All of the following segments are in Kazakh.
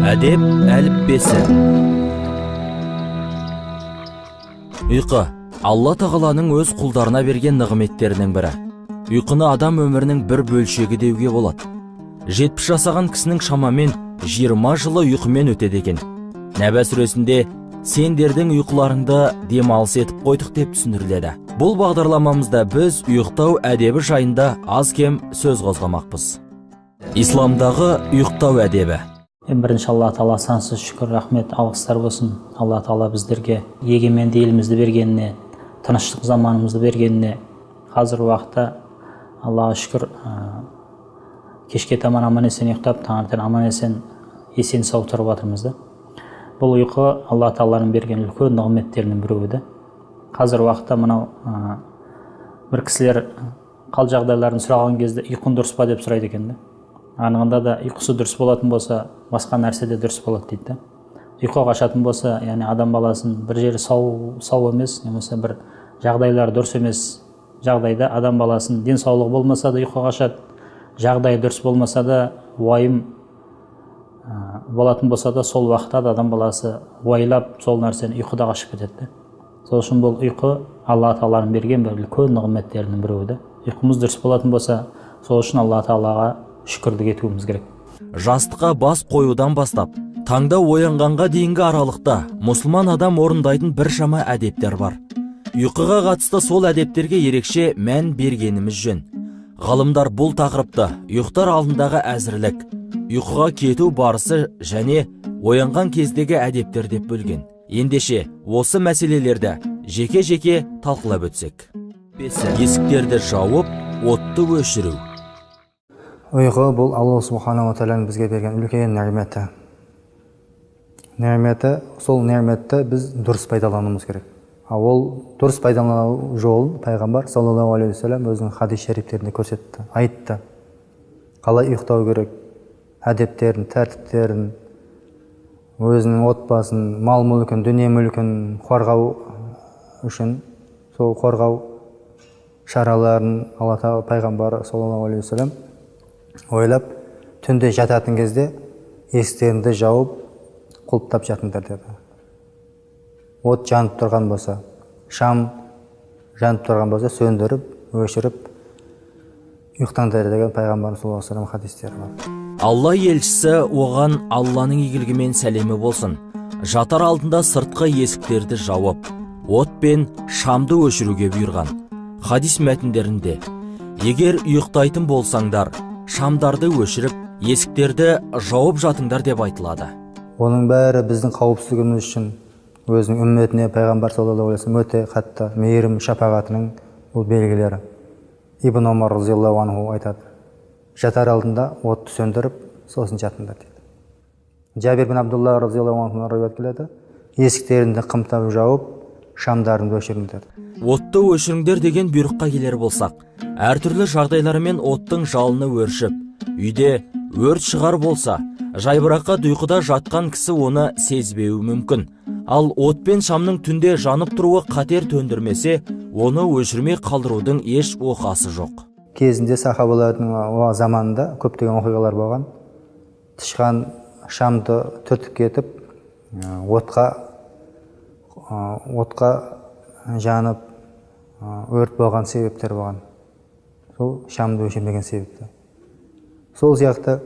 Әдеп әліппесі. Ұйқы Алла тағаланың өз құлдарына берген нығметтерінің бірі. Ұйқыны адам өмірінің бір бөлшегі деуге болады. 70 жасаған кісінің шамамен 20 жылы ұйқымен өтеді екен. Нәбә сүресінде сендердің ұйқыларыңды демалыс етіп қойдық деп түсіндіріледі. Бұл бағдарламамызда біз ұйықтау әдебі жайында аз-кем сөз қозғамақпыз. Исламдағы ұйықтау әдебі. Ең бірінші Алла тағала сансыз шүкір, рахмет, алғыстар болсын. Алла тағала біздерге егеменді елімізді бергеніне, тыныштық заманымызды бергеніне. Қазіргі уақытта Аллаға шүкір, кешке таман аман есен ұйықтап, таңертең аман есен есен сау тұрып жатырмыз да. Бұл ұйқы Алла тағаланың берген үлкен нығметтерінің біреуі де. Қазіргі уақытта мынау бір кісілер қал жағдайларын сұраған кезде ұйқың дұрыс па деп сұрайды екен да. Анығында да ұйқысы дұрыс болатын болса, басқа нәрсе де дұрыс болады дейді да. Ұйқы қашатын болса, яғни адам баласын бір жері сау емес, немесе бір жағдайлары дұрыс емес жағдайда адам баласын денсаулығы болмаса да ұйқы қашады, жағдайы дұрыс болмаса да уайым болатын болса да сол уақытта да адам баласы уайлап сол нәрсені ұйқыда қашып кетеді да. Сол үшін бұл ұйқы Алла тағаланың берген бір үлкен нығметтерінің біреуі да. Ұйқымыз дұрыс болатын болса, сол үшін Алла тағалаға шүкірлік етуіміз керек. Жастыққа бас қоюдан бастап, таңда оянғанға дейінгі аралықта мұсылман адам орындайтын біршама әдептер бар. Ұйқыға қатысты сол әдептерге ерекше мән бергеніміз жөн. Ғалымдар бұл тақырыпты ұйықтар алдындағы әзірлік, ұйқыға кету барысы және оянған кездегі әдептер деп бөлген. Ендеше осы мәселелерді жеке-жеке талқылап өтсек. Есіктерді жауып, отты өшіру. Ұйқы бұл Алла субханала тағаланың бізге берген үлкен нығметі. Нығметі, сол нығметті біз дұрыс пайдалануымыз керек. Ал ол дұрыс пайдалану жолын пайғамбар саллаллаху алейхи уассалам өзінің хадис шәрифтерінде көрсетті, айтты. Қалай ұйықтау керек, әдептерін, тәртіптерін, өзінің отбасын, мал мүлкін, дүние мүлкін қорғау үшін сол қорғау шараларын Алла тағала пайғамбар саллаллаху алейхи уассалам ойлап, түнде жататын кезде есіктеріңді жауып, құлыптап жатыңдар деді. От жанып тұрған болса, шам жанып тұрған болса, сөндіріп, өшіріп ұйықтаңдар деген пайғамбарымыз саллаллаху алейхи уассалам хадистері бар. Алла елшісі, оған Алланың игілігі мен сәлемі болсын, жатар алдында сыртқы есіктерді жауып, от пен шамды өшіруге бұйырған. Хадис мәтіндерінде егер ұйықтайтын болсаңдар, шамдарды өшіріп, есіктерді жауып жатыңдар деп айтылады. Оның бәрі біздің қауіпсіздігіміз үшін. Өзінің үмметіне пайғамбар саллаллаху алейхи уассалам өте қатты мейірім, шапағатының бұл белгілері. Ибн Омар разиаллаху анху айтады, жатар алдында отты сөндіріп, сосын жатыңдар дейді. Жабир бин Абдулла разиаллаху анхудан риуаят келеді, есіктеріңді қымтап жауып, шамдарыңды өшіріңдер. Отты өшіріңдер деген бұйрыққа келер болсақ, әртүрлі жағдайлармен оттың жалыны өршіп, үйде өрт шығар болса, жайбарақат ұйқыда жатқан кісі оны сезбеуі мүмкін. Ал от пен шамның түнде жанып тұруы қатер төндірмесе, оны өшірмей қалдырудың еш оқасы жоқ. Кезінде сахабалардың заманында көптеген оқиғалар болған. Тышқан шамды түртіп кетіп, отқа жанып, өрт болған себептер болған. Сол шамды өшірмеген себепті. Сол сияқты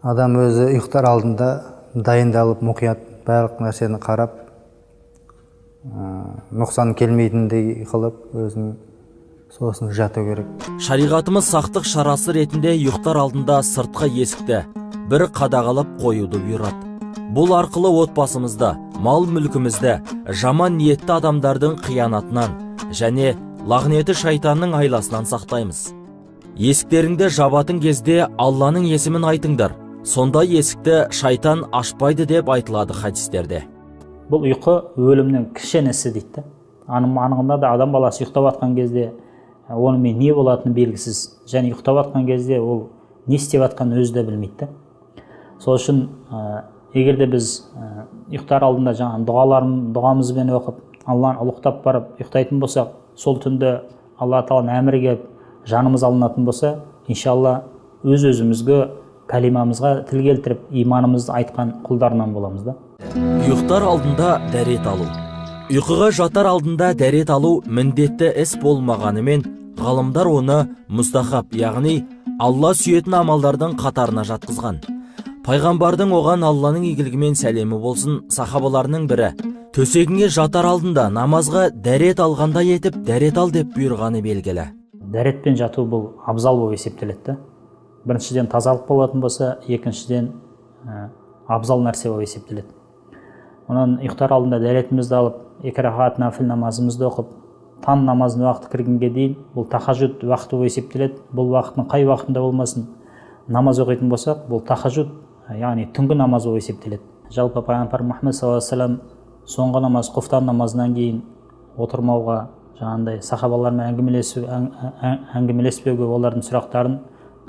адам өзі ұйықтар алдында дайындалып, мұқият барлық нәрсені қарап, нұқсан келмейтіндей қылып өзін сосын жату керек. Шариғатымыз сақтық шарасы ретінде ұйықтар алдында сыртқы есікті бір қадағалап қоюды бұйырады. Бұл арқылы отбасымызды, мал мүлкімізді жаман ниетті адамдардың қиянатынан және лағнеті шайтанның айласынан сақтаймыз. Есіктеріңді жабатын кезде Алланың есімін айтыңдар. Сонда есікті шайтан ашпайды деп айтылады хадистерде. Бұл ұйқы өлімнің кіші інісі дейді да. Анығында да адам баласы ұйықтап жатқан кезде онымен не болатыны белгісіз. Және ұйықтап жатқан кезде ол не істеп жатқанын өзі де білмейді да. Сол үшін егер де біз ұйықтар алдында жаңағы дұғамызбен оқып, Алланы ұлықтап барып ұйықтайтын болсақ, сол түнде Алла тағаланың әмірі келіп, жанымыз алынатын болса, иншалла өз өзімізге кәлимамызға тіл келтіріп, иманымызды айтқан құлдарынан боламыз да. Ұйықтар алдында дәрет алу. Ұйқыға жатар алдында дәрет алу міндетті іс болмағанымен, ғалымдар оны мұстахаб, яғни Алла сүйетін амалдардың қатарына жатқызған. Пайғамбардың, оған Алланың игілігі мен сәлемі болсын, сахабаларының бірі төсегіңе жатар алдында намазға дәрет алғандай етіп дәрет ал деп бұйырғаны белгілі. Дәретпен жату бұл абзал болып есептеледі да. Біріншіден, тазалық болатын болса, екіншіден, абзал нәрсе болып есептеледі. Онан ұйықтар алдында дәретімізді алып, екі рақат нәпіл намазымызды оқып, таң намазының уақыты кіргенге дейін, бұл тахажуд уақыты болып есептеледі. Бұл уақыттың қай уақытында болмасын намаз оқитын болсақ, бұл тахажуд, яғни түнгі намаз болып есептеледі. Жалпы пайғамбар Мұхаммед саллаллаху алейхи вассалам соңғы намаз, құфтан намазынан кейін отырмауға, жаңағындай сахабалармен әңгімелесу, әңгімелеспеуге, олардың сұрақтарын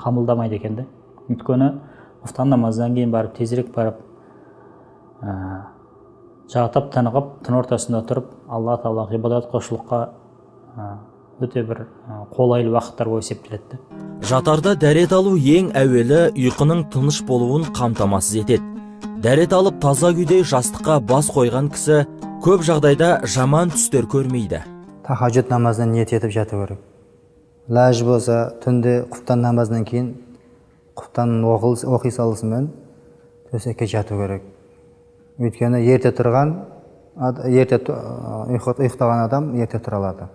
қабылдамайды екен да. Өйткені құфтан намазынан кейін барып, тезірек барып жатып, тынығып, түн ортасында тұрып, Алла тағала ғибадат, құлшылыққа өте бір қолайлы уақыттар болып есептеледі. Жатарда дәрет алу ең әуелі ұйқының тыныш болуын қамтамасыз етеді. Дәрет алып, таза күйде жастыққа бас қойған кісі көп жағдайда жаман түстер көрмейді. Тахажуд намазына ниет етіп жату керек. Ләж болса, түнде құфтан намазынан кейін құфтан оқи салысымен төсекке жату керек. Өйткені ерте тұрған, ерте ұйықтаған адам ерте тұра алады.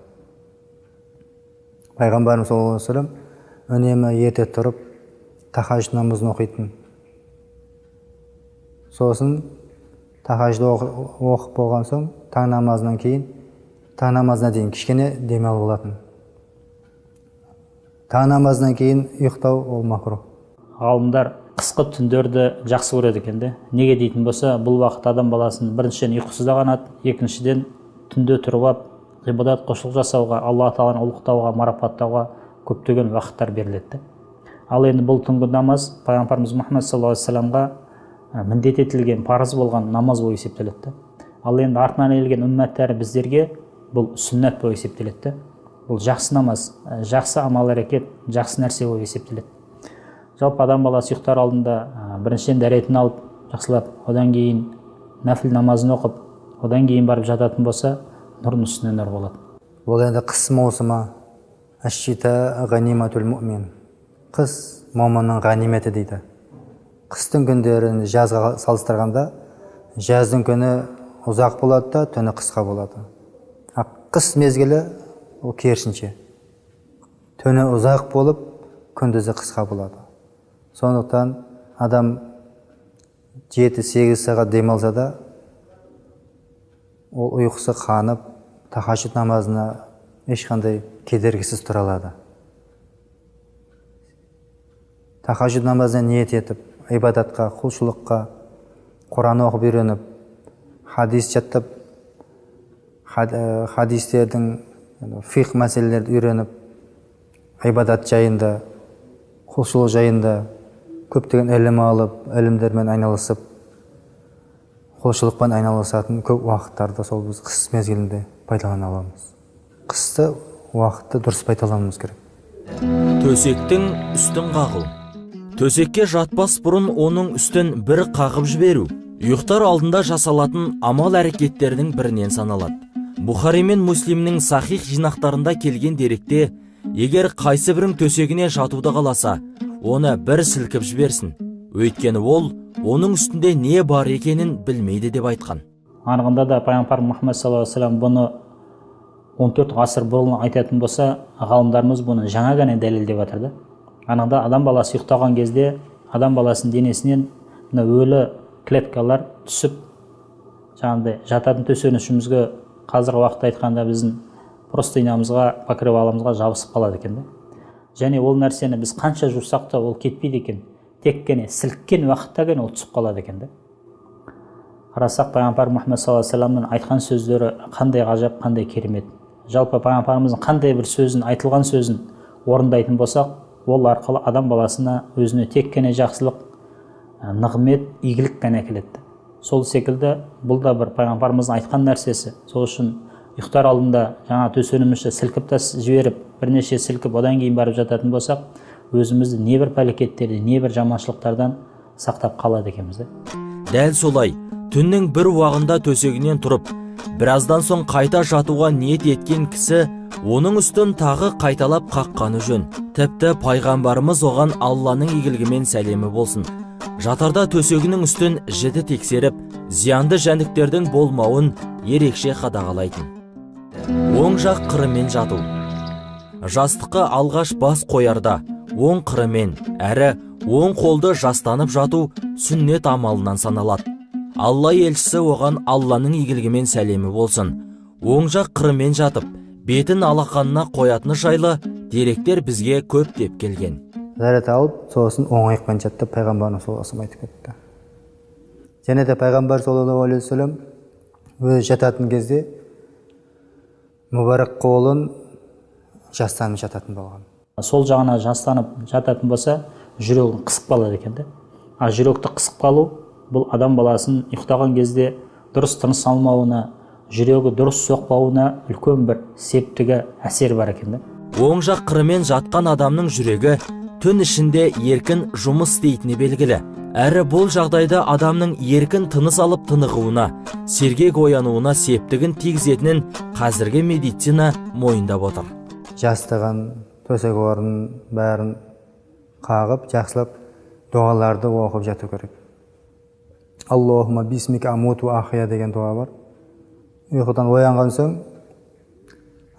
Пайғамбарымыз саллаллаху алейхи вассалам үнемі ерте тұрып тахажуд намазын оқитын. Сосын тахажуд оқып болған соң, таң намазынан кейін, таң намазына дейін кішкене демалып алатын. Таң намазынан кейін ұйықтау ол макрух. Ғалымдар қысқы түндерді жақсы көреді екен де. Неге дейтін болса, бұл уақыт адам баласын біріншіден ұйқысы да қанады, екіншіден түнде тұрып алып ғибадат, құлшылық жасауға, Алла тағаланы ұлықтауға, марапаттауға көптеген уақыттар беріледі де. Ал енді бұл түнгі намаз пайғамбарымыз Мұхаммед саллаллаху алейхи вассаламға міндет етілген, парыз болған намаз болып есептеледі де. Ал енді артынан келген үммәттері біздерге бұл сүннәт болып есептеледі де. Бұл жақсы намаз, жақсы амал әрекет, жақсы нәрсе болып есептеледі. Жалпы адам баласы ұйықтар алдында біріншіден дәретін алып жақсылап, одан кейін нәпіл намазын оқып, одан кейін барып жататын болса, нұрдың үстіне нұр болады. Бұл енді қыс маусымы. Әш-шита ғаниматул муъмин. Қыс момынның ғаниметі дейді. Қыстың күндерін жазға салыстырғанда, жаздың күні ұзақ болады да, түні қысқа болады. А қыс мезгілі ол керісінше. Түні ұзақ болып, күндізі қысқа болады. Сондықтан адам 7-8 сағат демалса да, ол ұйқысы қанып, тахажуд намазына ешқандай кедергісіз тұра алады. Тахажуд намазына ниет етіп, ибадатқа, құлшылыққа, Құран оқып үйреніп, хадис жаттап, хадистердің фиқх мәселелерді үйреніп, ибадат жайында, құлшылық жайында көптеген ілім алып, ілімдермен айналысып, құлшылықпен айналысатын көп уақыттарды сол біз қыс мезгілінде пайдалана аламыз. Қысты уақытты дұрыс пайдалануымыз керек. Төсектің үстін қағу. Төсекке жатпас бұрын оның үстін бір қағып жіберу ұйықтар алдында жасалатын амал әрекеттердің бірінен саналады. Бұхари мен Муслимнің сахих жинақтарында келген деректе, егер қайсы бірің төсегіне жатуды қаласа, оны бір сілкіп жіберсін, өйткені ол оның үстінде не бар екенін білмейді деп айтқан. Анығында да пайғамбар Мұхаммед саллаллаху алейхи вассалам бұны 14 ғасыр бұрын айтатын болса, ғалымдарымыз бұны жаңа ғана дәлелдеп жатыр да. Анығында адам баласы ұйықтаған кезде адам баласының денесінен мына өлі клеткалар түсіп, жаңағыдай жататын төсенішімізге, қазіргі уақытта айтқанда біздің простынямызға, покрывалымызға жабысып қалады екен да. Және ол нәрсені біз қанша жусақ та ол кетпейді екен. Тек қана сіліккен уақытта ғана ол түсіп қалады екен да. Қарасақ, пайғамбар Мұхаммед саллаллаху алейхи вассаламның айтқан сөздері қандай ғажап, қандай керемет. Жалпы пайғамбарымыздың қандай бір сөзін, айтылған сөзін орындайтын болсақ, ол арқылы адам баласына өзіне тек қана жақсылық, нығмет, игілік қана әкеледі. Сол секілді бұл да бір пайғамбарымыздың айтқан нәрсесі. Сол үшін ұйықтар алдында жаңа төсенімізді сілкіп та жіберіп, бірнеше сілкіп, одан кейін барып жататын болсақ, Өзімізді небір пәлекеттерден, небір жаманшылықтардан сақтап қалады екенбіз. Дәл солай түннің бір уағында төсегінен тұрып, біраздан соң қайта жатуға ниет еткен кісі оның үстін тағы қайталап қаққаны жөн. Тіпті пайғамбарымыз, оған Алланың игілігімен сәлемі болсын, жатарда төсегінің үстін жіті тексеріп, зиянды жәндіктердің болмауын ерекше қадағалайтын. Оң жақ қырымен жату. Жастыққа алғаш бас қоярда оң қырымен әрі оң қолды жастанып жату сүннет амалынан саналады. Алла елшісі, оған Алланың игілігімен сәлемі болсын, оң жақ қырымен жатып, бетін алақанына қоятыны жайлы деректер бізге көптеп келген. Дәрет алып, сосын оң аяқпен жат деп пайғамбарымыз саллаллаху алейхи айтып кетті. Және де пайғамбар саллаллаху алейхи уассалам өзі жататын кезде мүбәрак қолын жастанып жататын болған. Сол жағына жастанып жататын болса, жүрегін қысып қалады екен да. А жүректі қысып қалу бұл адам баласын ұйықтаған кезде дұрыс тыныс алмауына, жүрегі дұрыс соқпауына үлкен бір септігі, әсері бар екен да. Оң жақ қырымен жатқан адамның жүрегі түн ішінде еркін жұмыс істейтіні белгілі. Әрі бұл жағдайда адамның еркін тыныс алып тынығуына, сергек оянуына септігін тигізетінін қазіргі медицина мойындап отыр. Жастығын, төсек орнын бәрін қағып, жақсылап дұғаларды оқып жату керек. «Аллахума бисмика амуту ахия» деген дұға бар. Ұйқыдан оянған соң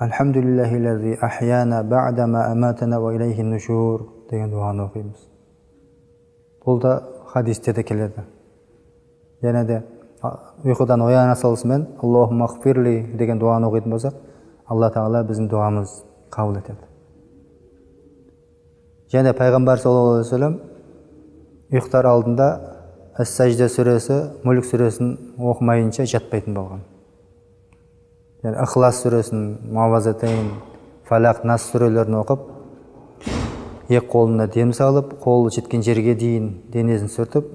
«Альхамдулиллахи ахьяна ба'дама аматана ва илейхи нушур» деген дұғаны оқимыз. Бұл да хадисте де келеді. Және де ұйқыдан ояна салысымен «Аллахумма ғфирли» деген дұғаны оқитын болсақ, Алла Тағала біздің дұғамыз қабыл етеді. Және пайғамбар саллаллаху алейхи уассалам ұйықтар алдында Әс-Сәжде сүресі, Мүлік сүресін оқымайынша жатпайтын болған. Яғни Ықылас сүресін, Муаввазатейн, Фалақ, Нас сүрелерін оқып, екі қолына дем салып, қолы жеткен жерге дейін денесін сүртіп,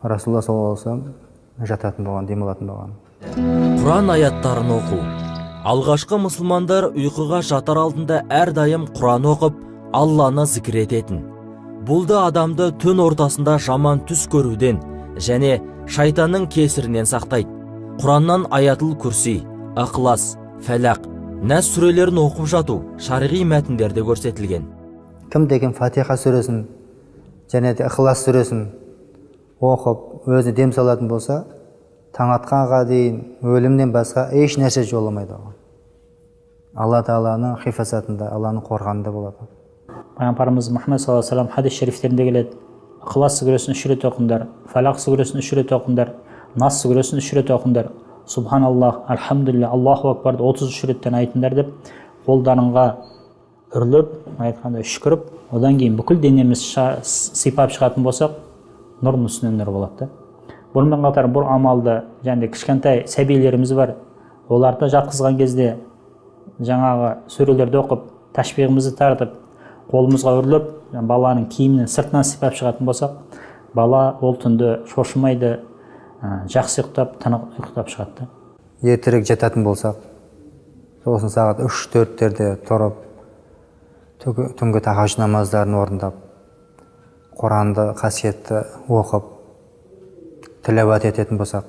Расулалла саллаллаху алейхи уассалам жататын болған, дем алатын болған. Құран аяттарын оқу. Алғашқы мұсылмандар ұйқыға жатар алдында әрдайым Құран оқып, Алланы зікір ететін. Бұл да адамды түн ортасында жаман түс көруден және шайтанның кесірінен сақтайды. Құраннан Аятыл Күрси, Ықылас, Фәлақ, Нәс сүрелерін оқып жату шариғи мәтіндерде көрсетілген. Кім деген Фатиха сүресін және де Ықылас сүресін оқып, өзіне дем салатын болса, таң атқанға дейін өлімнен басқа еш нәрсе жоламайды оған. Алла Тағаланың хифазатында, Алланың қорғанында болады. Пайғамбарымыз Мұхаммед саллаллаху алейхи вассалам хадис шерифтерінде келеді: Ықылас сүресін үш рет оқыңдар, Фалақ сүресін үш рет оқыңдар, Нас сүресін үш рет оқыңдар, Субханаллах, Альхамдулилля, Аллаху акбарды 33 реттен айтыңдар деп, қолдарыңға үрлеп, айтқанда үшкіріп, одан кейін бүкіл денеміз сипап шығатын болсақ, нұрдың үстіне нұр болады да. Бұнымен қатар бұл амалды және кішкентай сәбилеріміз бар, оларды жатқызған кезде жаңағы сүрелерді оқып, тәшбиғымызды тартып, қолымызға үрлеп, баланың киімінің сыртынан сипап шығатын болсақ, бала ол түнді шошымайды, жақсы ұйықтап, тынық ұйықтап шығады да. Ертерек жататын болсақ, сосын сағат 3-4-терде тұрып, түнгі тахажжуд намаздарын орындап, Құранды қасиетті оқып, тілауат ететін болсақ,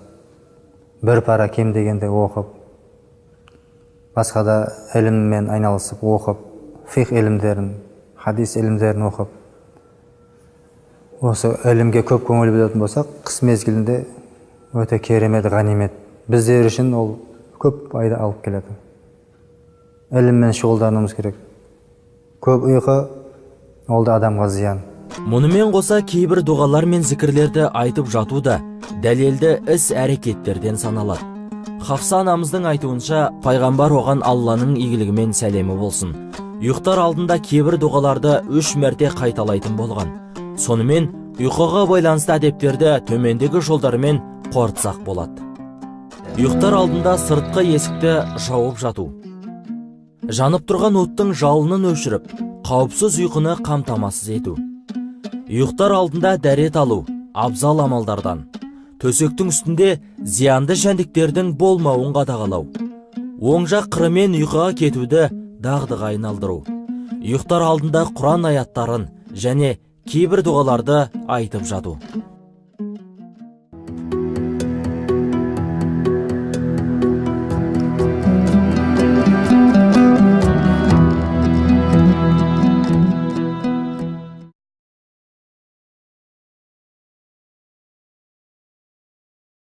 бір пара кем дегенде оқып, басқа да іліммен айналысып оқып, фиқһ ілімдерін, хадис ілімдерін оқып, осы ілімге көп көңіл бөлетін болсақ, қыс мезгілінде өте керемет ғанимет біздер үшін, ол көп пайда алып келеді. Іліммен шұғылдануымыз керек. Көп ұйқы ол да адамға зиян. Мұнымен қоса кейбір дұғалар мен зікірлерді айтып жату да дәлелді іс әрекеттерден саналады. Хафса анамыздың айтуынша, пайғамбар, оған Алланың игілігімен сәлемі болсын, ұйықтар алдында кейбір дұғаларды үш мәрте қайталайтын болған. Сонымен, ұйқыға байланысты әдептерді төмендегі жолдармен қорытсақ болады. Ұйықтар алдында сыртқы есікті жауып жату. Жанып тұрған оттың жалынын өшіріп, қауіпсіз ұйқыны қамтамасыз ету. Ұйықтар алдында дәрет алу абзал амалдардан. Төсектің үстінде зиянды жәндіктердің болмауын қадағалау. Оң жақ қырымен ұйқыға кетуді дағдыға айналдыру. Ұйықтар алдында Құран аяттарын және кейбір дұғаларды айтып жату.